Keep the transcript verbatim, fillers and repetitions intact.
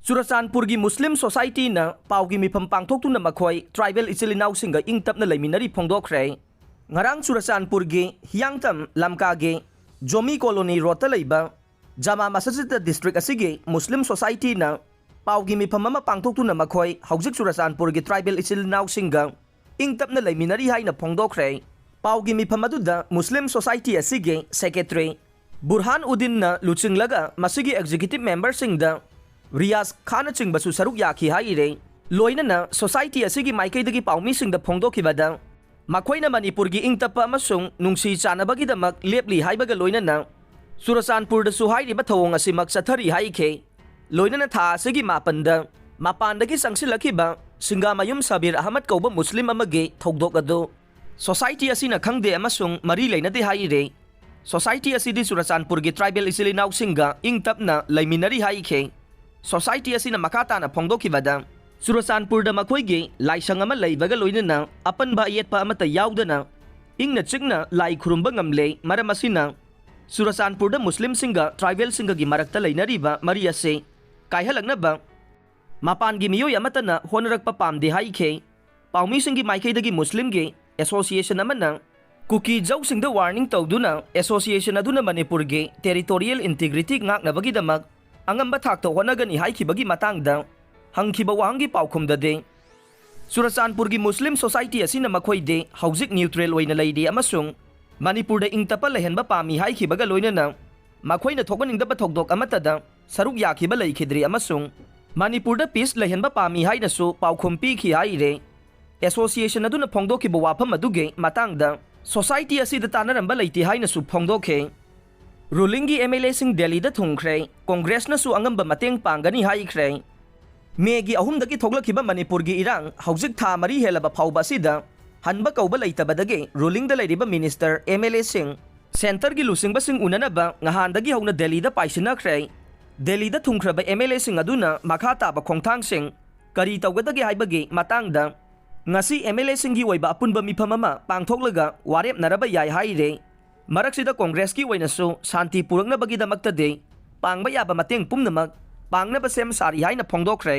ꯆꯨꯔꯆꯥꯟꯄꯨꯔꯒꯤ ꯃꯨꯁꯂꯤꯝ ꯁꯣꯁꯥꯏꯇꯤꯅ ꯄꯥꯎꯒꯤ ꯃꯤꯐꯝ ꯄꯥꯡꯊꯣꯛꯇꯨꯅ ꯃꯈꯣꯏ ꯇ꯭ꯔꯥꯏꯕꯦꯜ ꯏꯆꯤꯜ ꯏꯅꯥꯎꯁꯤꯡꯒ ꯏꯪ ꯇꯞꯅ ꯂꯩꯃꯤꯟꯅꯔꯤ ꯐꯣꯡꯗꯣꯛꯈ꯭ꯔꯦ꯫ ꯉꯔꯥꯡ ꯆꯨꯔꯆꯥꯟꯄꯨꯔꯒꯤ ꯍꯤꯌꯥꯡꯇꯝ ꯂꯝꯀꯥꯒꯤ ꯖꯣꯃꯤ ꯀꯣꯂꯣꯅꯤ ꯔꯣꯗꯇ ꯂꯩꯕ ꯖꯃꯥ ꯃꯁꯖꯤꯗ ꯗꯤꯁꯇ꯭ꯔꯤꯛ ꯑꯁꯤꯒꯤ ꯃꯨꯁꯂꯤꯝ ꯁꯣꯁꯥꯏꯇꯤꯅ ꯄꯥꯎꯒꯤ ꯃꯤꯐꯝ ꯑꯃ ꯄꯥꯡꯊꯣꯛꯇꯨꯅ ꯃꯈꯣꯏ ꯍꯧꯖꯤꯛ ꯆꯨꯔꯆꯥꯟꯄꯨꯔꯒꯤ ꯇ꯭ꯔꯥꯏꯕꯦꯜ ꯏꯆꯤꯜ ꯏꯅꯥꯎꯁꯤꯡꯒ ꯏꯪ ꯇꯞꯅ ꯂꯩꯃꯤꯟꯅꯔꯤ ꯍꯥꯏꯅ ꯐꯣꯡꯗꯣꯛꯈ꯭ꯔꯦ꯫ ꯄꯥꯎꯒꯤ ꯃꯤꯐꯝ ꯑꯗꯨꯗ ꯃꯨꯁꯂꯤꯝ ꯁꯣꯁꯥꯏꯇꯤ ꯑꯁꯤꯒꯤ ꯁꯦꯀ꯭ꯔꯦꯇꯔꯤ ꯕꯨꯔꯍꯥꯟ ꯎꯗꯤꯟꯅ ꯂꯨꯆꯤꯡꯂꯒ ꯃꯁꯤꯒꯤ ꯑꯦꯛꯖꯤꯀ꯭ꯌꯨꯇꯤꯚ ꯃꯦꯝꯕꯔꯁꯤꯡꯗ ꯔꯤꯌꯥꯖ ꯈꯥꯟꯅꯆꯤꯡꯕꯁꯨ ꯁꯔꯨꯛ ꯌꯥꯈꯤ ꯍꯥꯏꯔꯦ꯫ ꯂꯣꯏꯅꯅ ꯁꯣꯁꯥꯏꯇꯤ ꯑꯁꯤꯒꯤ ꯃꯥꯏꯀꯩꯗꯒꯤ ꯄꯥꯎꯃꯤꯁꯤꯡꯗ ꯐꯣꯡꯗꯣꯛꯈꯤꯕꯗ ꯃꯈꯣꯏꯅ ꯃꯅꯤꯄꯨꯔꯒꯤ ꯏꯪ ꯇꯞꯄ ꯑꯃꯁꯨꯡ ꯅꯨꯡꯁꯤ ꯆꯥꯟꯅꯕꯒꯤꯗꯃꯛ ꯂꯦꯞꯂꯤ ꯍꯥꯏꯕꯒ ꯂꯣꯏꯅꯅ ꯆꯨꯔꯆꯥꯟꯄꯨꯔꯗꯁꯨ ꯍꯥꯏꯔꯤꯕ ꯊꯧꯑꯣꯡ ꯑꯁꯤꯃꯛ ꯆꯠꯊꯔꯤ ꯍꯥꯏꯈꯤ꯫ ꯂꯣꯏꯅꯅ ꯊꯥ ꯑꯁꯤꯒꯤ ꯃꯥꯄꯟꯗ ꯃꯄꯥꯟꯗꯒꯤ ꯆꯪꯁꯤꯜꯂꯛꯈꯤꯕ ꯁꯤꯡꯒꯥꯃꯌꯨꯝ ꯁꯕꯤꯔ ꯑꯍꯃꯗ ꯀꯧꯕ ꯃꯨꯁꯂꯤꯝ ꯑꯃꯒꯤ ꯊꯧꯗꯣꯛ ꯑꯗꯨ ꯁꯣꯁꯥꯏꯇꯤ ꯑꯁꯤꯅ ꯈꯪꯗꯦ ꯑꯃꯁꯨꯡ ꯃꯔꯤ ꯂꯩꯅꯗꯦ ꯍꯥꯏꯔꯦ꯫ ꯁꯣꯁꯥꯏꯇꯤ ꯑꯁꯤꯗꯤ ꯆꯨꯔꯆꯥꯟꯄꯨꯔꯒꯤ ꯇ꯭ꯔꯥꯏꯕꯦꯜ ꯏꯆꯤꯜ ꯏꯅꯥꯎꯁꯤꯡꯒ ꯏꯪ ꯇꯞꯅ ꯂꯩꯃꯤꯟꯅꯔꯤ ꯍꯥꯏꯈꯤ꯫ ꯁꯣꯁꯥꯏꯇꯤ ꯑꯁꯤꯅ ꯃꯈꯥ ꯇꯥꯅ ꯐꯣꯡꯗꯣꯛꯈꯤꯕꯗ, ꯆꯨꯔꯆꯥꯟꯄꯨꯔꯗ ꯃꯈꯣꯏꯒꯤ ꯂꯥꯏꯁꯪ ꯑꯃ ꯂꯩꯕꯒ ꯂꯣꯏꯅꯅ ꯑꯄꯟꯕ ꯑꯌꯦꯠꯄ ꯑꯃꯠꯇ ꯌꯥꯎꯗꯅ ꯏꯪꯅ ꯆꯤꯛꯅ ꯂꯥꯏ ꯈꯨꯔꯨꯝꯕ ꯉꯝꯂꯦ꯫ ꯃꯔꯝ ꯑꯁꯤꯅ ꯆꯨꯔꯆꯥꯟꯄꯨꯔꯗ ꯃꯨꯁꯂꯤꯝꯁꯤꯡꯒ ꯇ꯭ꯔꯥꯏꯕꯦꯜꯁꯤꯡꯒꯒꯤ ꯃꯔꯛꯇ ꯂꯩꯅꯔꯤꯕ ꯃꯔꯤ ꯑꯁꯤ ꯀꯥꯏꯍꯜꯂꯛꯅꯕ ꯃꯄꯥꯟꯒꯤ ꯃꯤꯑꯣꯏ ꯑꯃꯠꯇꯅ ꯍꯣꯠꯅꯔꯛꯄ ꯄꯥꯝꯗꯦ ꯍꯥꯏꯈꯤ꯫ ꯄꯥꯎꯃꯤꯁꯤꯡꯒꯤ ꯃꯥꯏꯀꯩꯗꯒꯤ ꯃꯨꯁꯂꯤꯝꯒꯤ ꯑꯦꯁꯣꯁꯤꯌꯦꯁꯟ ꯑꯃꯅ ꯀꯨꯀꯤ ꯖꯧꯁꯤꯡꯗ ꯋꯥꯔꯅꯤꯡ ꯇꯧꯗꯨꯅ ꯑꯦꯁꯣꯁꯤꯌꯦꯁꯟ ꯑꯗꯨꯅ ꯃꯅꯤꯄꯨꯔꯒꯤ ꯇꯦꯔꯤꯇꯣꯔꯤꯌꯦꯜ ꯏꯟꯇꯤꯒ꯭ꯔꯤꯇꯤ ꯉꯥꯛꯅꯕꯒꯤꯗꯃꯛ ꯑꯉꯝꯕ ꯊꯥꯛꯇ ꯍꯣꯠꯅꯒꯅꯤ ꯍꯥꯏꯈꯤꯕꯒꯤ ꯃꯇꯥꯡꯗ ꯍꯪꯈꯤꯕ ꯋꯥꯍꯪꯒꯤ ꯄꯥꯎꯈꯨꯝꯗꯗꯤ, ꯆꯨꯔꯆꯥꯟꯄꯨꯔꯒꯤ ꯃꯨꯁꯂꯤꯝ ꯁꯣꯁꯥꯏꯇꯤ ꯑꯁꯤꯅ ꯃꯈꯣꯏꯗꯤ ꯍꯧꯖꯤꯛ ꯅ꯭ꯌꯨꯇ꯭ꯔꯦꯜ ꯑꯣꯏꯅ ꯂꯩꯔꯤ ꯑꯃꯁꯨꯡ ꯃꯅꯤꯄꯨꯔꯗ ꯏꯪ ꯇꯞꯄ ꯂꯩꯍꯟꯕ ꯄꯥꯝꯃꯤ ꯍꯥꯏꯈꯤꯕꯒ ꯂꯣꯏꯅꯅ ꯃꯈꯣꯏꯅ ꯊꯣꯛꯍꯟꯅꯤꯡꯗꯕ ꯊꯧꯗꯣꯛ ꯑꯃꯠꯇꯗ ꯁꯔꯨꯛ ꯌꯥꯈꯤꯕ ꯂꯩꯈꯤꯗ꯭ꯔꯤ ꯑꯃꯁꯨꯡ ꯃꯅꯤꯄꯨꯔꯗ ꯄꯤꯁ ꯂꯩꯍꯟꯕ ꯄꯥꯝꯃꯤ ꯍꯥꯏꯅꯁꯨ ꯄꯥꯎꯈꯨꯝ ꯄꯤꯈꯤ ꯍꯥꯏꯔꯦ꯫ ꯑꯦꯁꯣꯁꯤꯌꯦꯁꯟ ꯑꯗꯨꯅ ꯐꯣꯡꯗꯣꯛꯈꯤꯕ ꯋꯥꯐꯝ ꯑꯗꯨꯒꯤ ꯃꯇꯥꯡꯗ ꯁꯣꯁꯥꯏꯇꯤ ꯑꯁꯤꯗ ꯇꯥꯟꯅꯔꯝꯕ ꯂꯩꯇꯦ ꯍꯥꯏꯅꯁꯨ ꯐꯣꯡꯗꯣꯛꯈꯤ꯫ ꯔꯨꯂꯤꯡꯒꯤ ꯑꯦꯝ ꯑꯦꯜ ꯑꯦꯁꯤꯡ ꯗꯦꯜꯂꯤꯗ ꯊꯨꯡꯈ꯭ꯔꯦ, ꯀꯣꯡꯒ꯭ꯔꯦꯁꯅꯁꯨ ꯑꯉꯝꯕ ꯃꯇꯦꯡ ꯄꯥꯡꯒꯅꯤ ꯍꯥꯏꯈ꯭ꯔꯦ꯫ ꯃꯦꯒꯤ ꯑꯍꯨꯝꯗꯒꯤ ꯊꯣꯛꯂꯛꯈꯤꯕ ꯃꯅꯤꯄꯨꯔꯒꯤ ꯏꯔꯥꯡ ꯍꯧꯖꯤꯛ ꯊꯥ ꯃꯔꯤ ꯍꯦꯜꯂꯕ ꯐꯥꯎꯕ ꯑꯁꯤꯗ ꯍꯟꯕ ꯀꯧꯕ ꯂꯩꯇꯕꯗꯒꯤ ꯔꯨꯂꯤꯡꯗ ꯂꯩꯔꯤꯕ ꯃꯤꯅꯤꯁꯇꯔ, ꯑꯦꯝ ꯑꯦꯜ ꯑꯦꯁꯤꯡ, ꯁꯦꯟꯇꯔꯒꯤ ꯂꯨꯆꯤꯡꯕꯁꯤꯡ ꯎꯅꯅꯕ ꯉꯍꯥꯟꯗꯒꯤ ꯍꯧꯅ ꯗꯦꯜꯂꯤꯗ ꯄꯥꯏꯁꯤꯟꯅꯈ꯭ꯔꯦ꯫ ꯗꯦꯜꯂꯤꯗ ꯊꯨꯡꯈ꯭ꯔꯕ ꯑꯦꯝ ꯑꯦꯜ ꯑꯦꯁꯤꯡ ꯑꯗꯨꯅ ꯃꯈꯥ ꯇꯥꯕ ꯈꯣꯡꯊꯥꯡꯁꯤꯡ ꯀꯔꯤ ꯇꯧꯒꯗꯒꯦ ꯍꯥꯏꯕꯒꯤ ꯃꯇꯥꯡꯗ ꯉꯁꯤ ꯑꯦꯝ ꯑꯦꯜ ꯑꯦꯁꯤꯡꯒꯤ ꯑꯣꯏꯕ ꯑꯄꯨꯟꯕ ꯃꯤꯐꯝ ꯑꯃ ꯄꯥꯡꯊꯣꯛꯂꯒ ꯋꯥꯔꯦꯞꯅꯔꯕ ꯌꯥꯏ ꯍꯥꯏꯔꯦ꯫ ꯃꯔꯛꯁꯤꯗ ꯀꯣꯡꯒ꯭ꯔꯦꯁꯀꯤ ꯑꯣꯏꯅꯁꯨ ꯁꯥꯟꯇꯤ ꯄꯨꯔꯛꯅꯕꯒꯤꯗꯃꯛꯇꯗꯤ ꯄꯥꯡꯕ ꯌꯥꯕ ꯃꯇꯦꯡ ꯄꯨꯝꯅꯃꯛ ꯄꯥꯡꯅꯕ ꯁꯦꯝ ꯁꯥꯔꯤ ꯍꯥꯏꯅ ꯐꯣꯡꯗꯣꯛꯈ꯭ꯔꯦ꯫